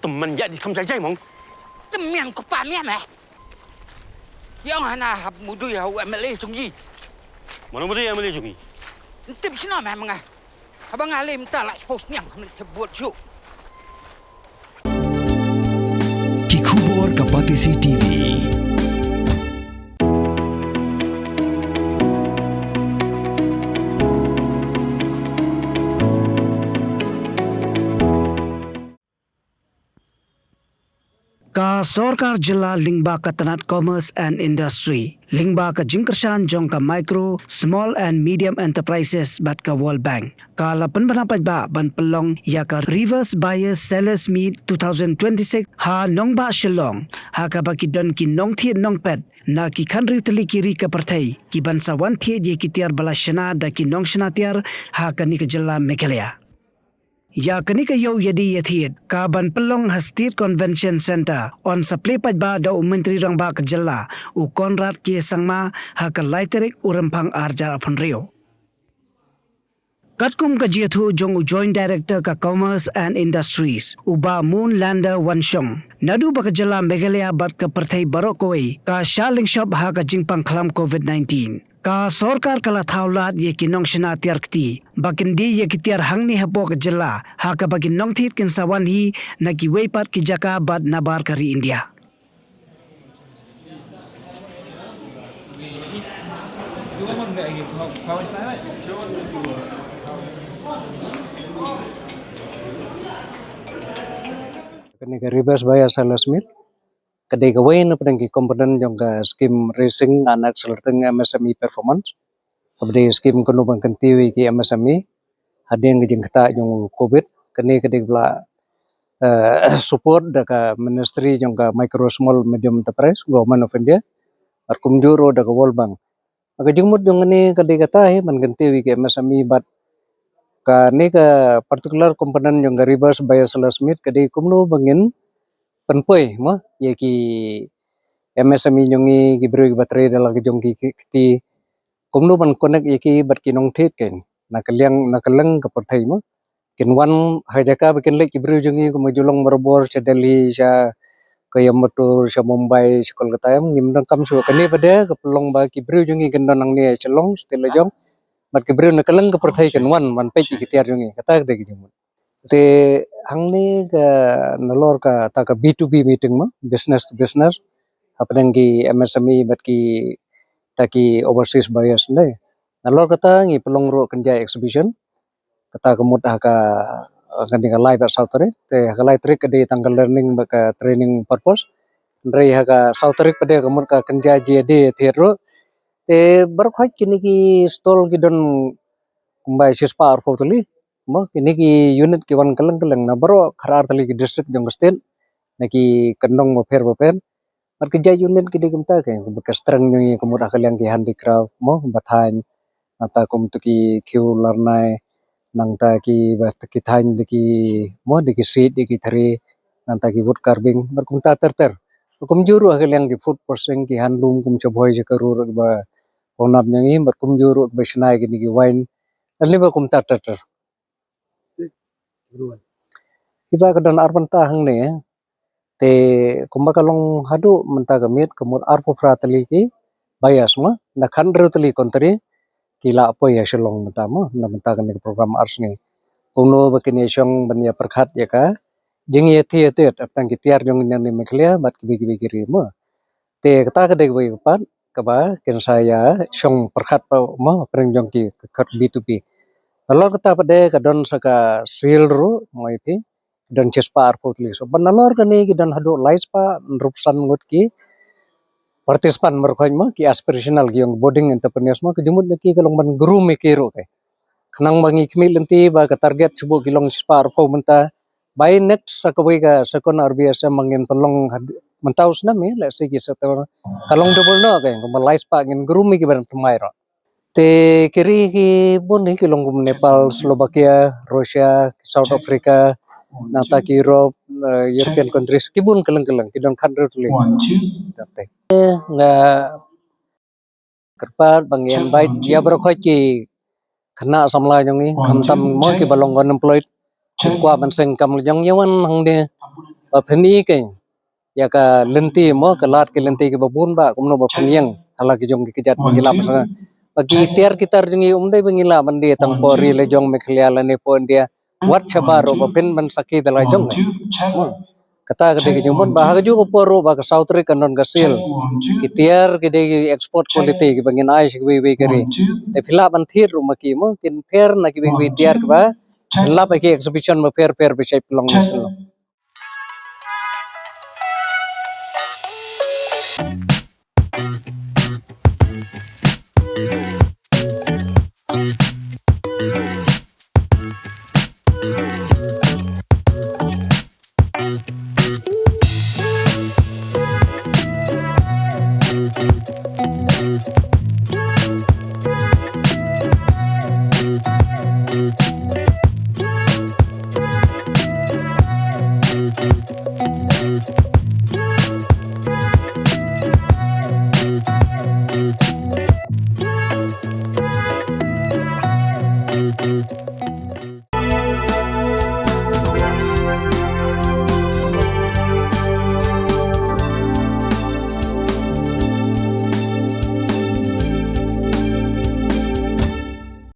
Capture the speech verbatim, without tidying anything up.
Tymmen ïa di kham jai jai mong. Tymmen ko pa mian eh. Ïa nga na hap mudui ha u M L A jong i. Mano mudui M L A jong i? Ntip sino meh menga. Haba nga lem ta la post niang khamit te buat ju. Ki khubor ka Batesi T V. Ka sorkar jylla lyngba ka tnat Commerce and Industry, lyngba ka jingkyrshan jong ka Micro, Small and Medium Enterprises bad ka World Bank, ka la pynbna paidbah ban pynlong ïa ka Reverse Buyers Sellers Meet two thousand twenty-six ha nongbah Shillong, ha kaba ki don ki nongthied nongpet na ki khatriew tylli ki ri ka pyrthei ki ban sa wan thied ïa ki tiar ba la shna da ki nongshna tiar ha kane ka jylla Meghalaya. Ïa kane ka ïew ïa die ïa thied ka ban pynlong ha State Convention Centre, yn sa plie paidbah da u Myntri Rangbah ka jylla, u Conrad K Sangma, ha ka lai tarik u Rymphang ar hajar arphew hynriew. Katkum ka jingïathuh jong u Joint Director ka Commerce and Industries, u Bah Moonlander Wanshong, naduh ba ka jylla Meghalaya bad ka pyrthei baroh kawei ka shah lyngshop ha ka jingpang khlam covid nineteen, ka sorkar ka la thaw lad ïa ki nongshna tiar kti ba kin die ïa ki tiar hangne hapoh ka jylla, ha kaba ki nongthied kin sa wan hi na kiwei pat ki jaka bad nabar ka ri India. Kane ka Reverse Buyers Sellers Meet ka dei kawei na pdeng ki component jong ka scheme Raising and Accelerating M S M E Performance. Kaba dei scheme kano ban kyntiew ïa ki M S M E hadien ka jingktah jong u covid. Kane ka dei kaba la, eh, support da ka Ministry jong ka Micro, Small, Medium Enterprise, Government of India, bad kumjuh ruh da ka World Bank. Ka jingmut jong kane ka dei kata hi ban kyntiew ïa ki M S M E bad kane ka particular component jong ka Reverse Buyers Sellers Meet ka dei kumno ba ngin pynpoi mo ïa ki M S M E jong ngi, ki briew kiba trei da la ka jong ki ki kti, kumno ban connect ïa ki bad ki nongthied kein na ka liang, na ka liang ka pyrthei mo. Kin wan ha jaka ba kin leit ki briew jong ngi kum ka Geelong barabor, sha Delhi, sha Coimbatore, sha Mumbai, sha Kolkata, em, ngim donkam shuh. Kane pat de ka pynlong ba ki briew jong ngi kin don hangne sha Shillong, sha State la jong, bad ki briew na ka liang ka pyrthei kin wan ban peit ïa ki tiar jong ngi. Kata ka dei ka jingmut. Te hangne ka nalor kata ka B to B meeting mo, business to business, hapdeng ki M S M E bad kita ki overseas buyers ne. Nalor kata ngi pynlong ruh kynja exhibition. Kata ka mut ha ka, kane ka lai bad saw tarik. Te ha ka lai tarik ka dei tang ka learning bad ka training purpose. Hynrei ha ka saw tarik pat de ka mut ka kynja jingïadie thied ruh. Te baroh khoit kine ki stall ki don kumba shispah arphew tylli. Mo, kine ki unit ki wan kylleng kylleng na baroh khatar tylli ki district jong ka state, na ki kyndong bapher bapher. Bad ki jait unit ki dei kumta, ki, ka strength jong ngi ka mut ha ka liang ki handicraft mo, ba thaiñ, nangta kumta ki khiew larnai, nangta ki ba ki thaiñ da ki mo, da ki siej, da ki thri, nangta ki wood carving, bad kumta ter ter. Kumjuh ruh ha ka liang ki food processing, ki handloom kum sha Bhoi sha Karur, ba Pynap jong ngi, bad kumjuh ruh ba shna ïa kine ki wine. Lane ba kumta ter ter. Kiba ka don ar bynta hangne, eh. Te kumba ka long haduh mynta ka miet ka mut arphew phra tylli ki buyers mo, na khathynriew tylli country ki la poi ha Shillong mynta mo, na mynta kane ka program ar sngi. Kumno ba kin ïa shong ban ïa pyrkhat ïa ka jingïathied thied hapdeng ki tiar jong ngi na Meghalaya bad kiwei kiwei ki ri mo. Te kata ka dei kawei ka part kaba kin sa ïa shong pyrkhat pa mo, pyrshang jong ki ka kat B to B. Nalor kata pat de ka don sa ka sale ruh mo ïa phi, don shispah arphew tylli. So ban nalor kane ki don haduh laispah hynriewphew san ngut ki participant markhot mo, ki aspirational, ki ong budding entrepreneurs mo, ka jingmut jong ki ka long ban groom ïa ki ruh ke. Khnang ba ngi khmih lynti ba ka target shu buh ki long shispah arphew mynta, by next sa kawei ka second R B S M ba ngin pynlong had-, mynta u snem, eh, let's say ki second, ka long double noh ke, kumba laispah ngin groom ïa ki ban thymmai ruh. Te ki ri ki bun hi ki long kum Nepal, Slovakia, Russia, South Africa, nangta ki Europe, eh, European countries, ki bun kylleng kylleng, ki don khathynriew tylli. Te nga kyrpad ba ngi invite ïa baroh khoit ki khynnah samla jong ngi, khamtam mo kiba long unemployed, kwah ban seng kam la jong, ïa wan hangne. ba phin i kein ïa ka lynti mo, ka lad ki lynti kiba bun ba kumno ba phin ïeng ha la ki jong ki kjat ba ngi lap sha nga. Ba ki tiar ki tar jong ngi um dei ba ngi lah ban die tang por ri la jong Meghalaya lane por India. Wat shabar ruh ba phin ban sakhi da la jong ngi. Mo. Kata ka dei ka jingmut ba ha ka juh ka por ruh ba ka saw tarik kan don ka sale. Ki tiar ki dei ki export quality kiba ngin ai sha kiwei kiwei ki ri. Te phi lah ban thied ruh ma ki mo, kin pher na kiwei kiwei tiar kiba phin lap ha ki exhibition ba pher pher ba shait pynlong na Shillong.